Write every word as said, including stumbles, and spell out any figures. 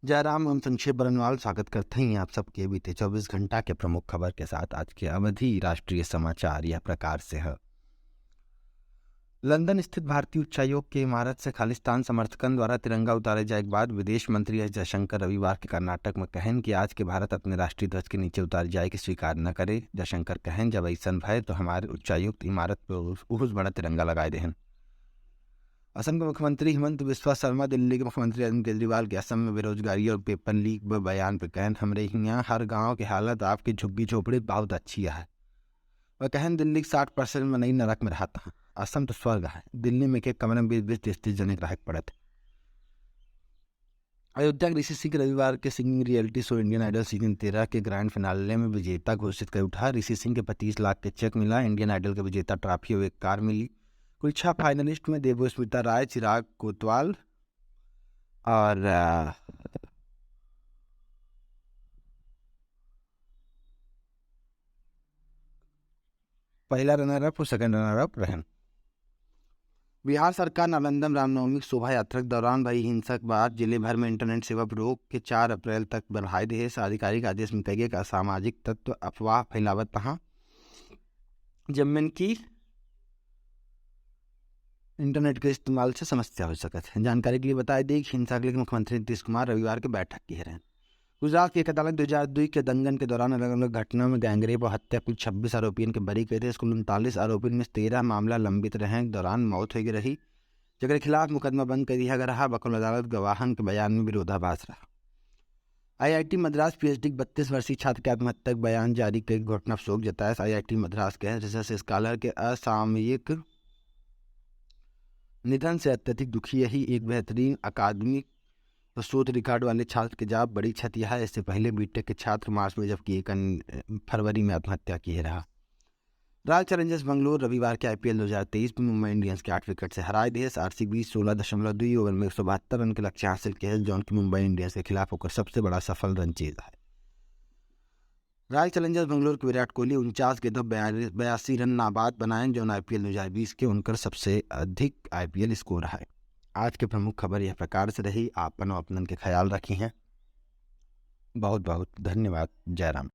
जयराम एवं संक्षेप बरनवाल स्वागत करते हैं आप सबके बीते चउबीस घंटा के प्रमुख खबर के साथ। आज के अवधी राष्ट्रीय समाचार यह प्रकार से है। लंदन स्थित भारतीय उच्चायोग के इमारत से खालिस्तान समर्थकन द्वारा तिरंगा उतारे जाए के बाद विदेश मंत्री एस जयशंकर रविवार के कर्नाटक में कहन कि आज के भारत अपने राष्ट्रीय ध्वज के नीचे उतारे जाए के स्वीकार न करे। जयशंकर कहन, जब ऐसन भय तो हमारे उच्चायुक्त इमारत पर उस, उहुस बड़ा तिरंगा लगाए देहन। असम के मुख्यमंत्री हिमंत बिस्वा शर्मा दिल्ली के मुख्यमंत्री अरविंद केजरीवाल के असम में बेरोजगारी और पेपर लीक पर बयान पे कहन, हमरे हियाँ हर गांव के हालत आपके झुग्गी झोपड़ी बहुत अच्छी है। वह कहन, दिल्ली के साठ परसेंट मनई नरक में रहत हैं। असम तो स्वर्ग है, दिल्ली में के कमरे में बीस बीस तीस तीस जने के रहे के पड़त। अयोध्या के ऋषि सिंह के रविवार के singing reality show Indian Idol season तेरह के ग्रैंड फिनाले में विजेता घोषित कर उठा। ऋषि सिंह के पच्चीस लाख के चेक मिला। इंडियन आइडल के विजेता ट्रॉफी और एक कार मिली। कुल छह फाइनलिस्ट में देवस्मिता राय, चिराग कोतवाल और, आ, पहला रनर अप और सेकंड रनर अप रहन। बिहार सरकार नालंदम रामनवमी शोभा यात्रा के दौरान भई हिंसा के बाद जिले भर में इंटरनेट सेवा पर रोक के चार अप्रैल तक बढ़ाए देहे। आधिकारिक आदेश में कहे गए कि असामाजिक तत्व अफवाह फैलावत तहाँ, जब में की इंटरनेट के इस्तेमाल से समस्या हो सकत है। जानकारी के लिए बताई दी कि हिंसा के लिए मुख्यमंत्री नीतीश कुमार रविवार के बैठक किहे रहन। गुजरात की एक अदालत दो हज़ार दो के दंगन के दौरान अलग-अलग घटना में गैंगरेप और हत्या कुल छब्बीस आरोपियन के बरी करे। कुल उनतालीस आरोपियन में तेरह मामला लंबित रहे के दौरान मौत हो गई रही, जेकरे खिलाफ मुकदमा बंद कर दिया गया रहा। बकुल अदालत गवाहन के बयान में विरोधाभास रहा। आईआईटी मद्रास पीएचडी के बत्तीस वर्षीय छात्र के आत्महत्या के बयान जारी कर घोटना शोक जताया। आईआईटी मद्रास के रिसर्च स्कॉलर के असामयिक निधन से अत्यधिक दुखी यही एक बेहतरीन अकादमिक और शोध रिकॉर्ड वाले छात्र के जाब बड़ी क्षति है। इससे पहले बीटेक के छात्र मार्च में, जबकि एक अन्य फरवरी में आत्महत्या किहे रहा। रॉयल चैलेंजर्स बेंगलोर रविवार के आईपीएल दो हज़ार तेईस में मुंबई इंडियंस के आठ विकेट से हराए देहे। आरसीबी सोलह दशमलव दो ओवर में एक सौ बहत्तर रन के लक्ष्य हासिल किहे, जौन की मुंबई इंडियंस के खिलाफ ओकर सबसे बड़ा सफल रन चेज है। रॉयल चैलेंजर्स बेंगलोर के विराट कोहली उनचास गेंदों बयासी रन नाबाद बनाए, जौन आईपीएल दो हज़ार बीस के उनकर सबसे अधिक आईपीएल स्कोर है। आज के प्रमुख खबर यह प्रकार से रही। आपन और अपनन के ख्याल रखी हैं। बहुत बहुत धन्यवाद। जयराम।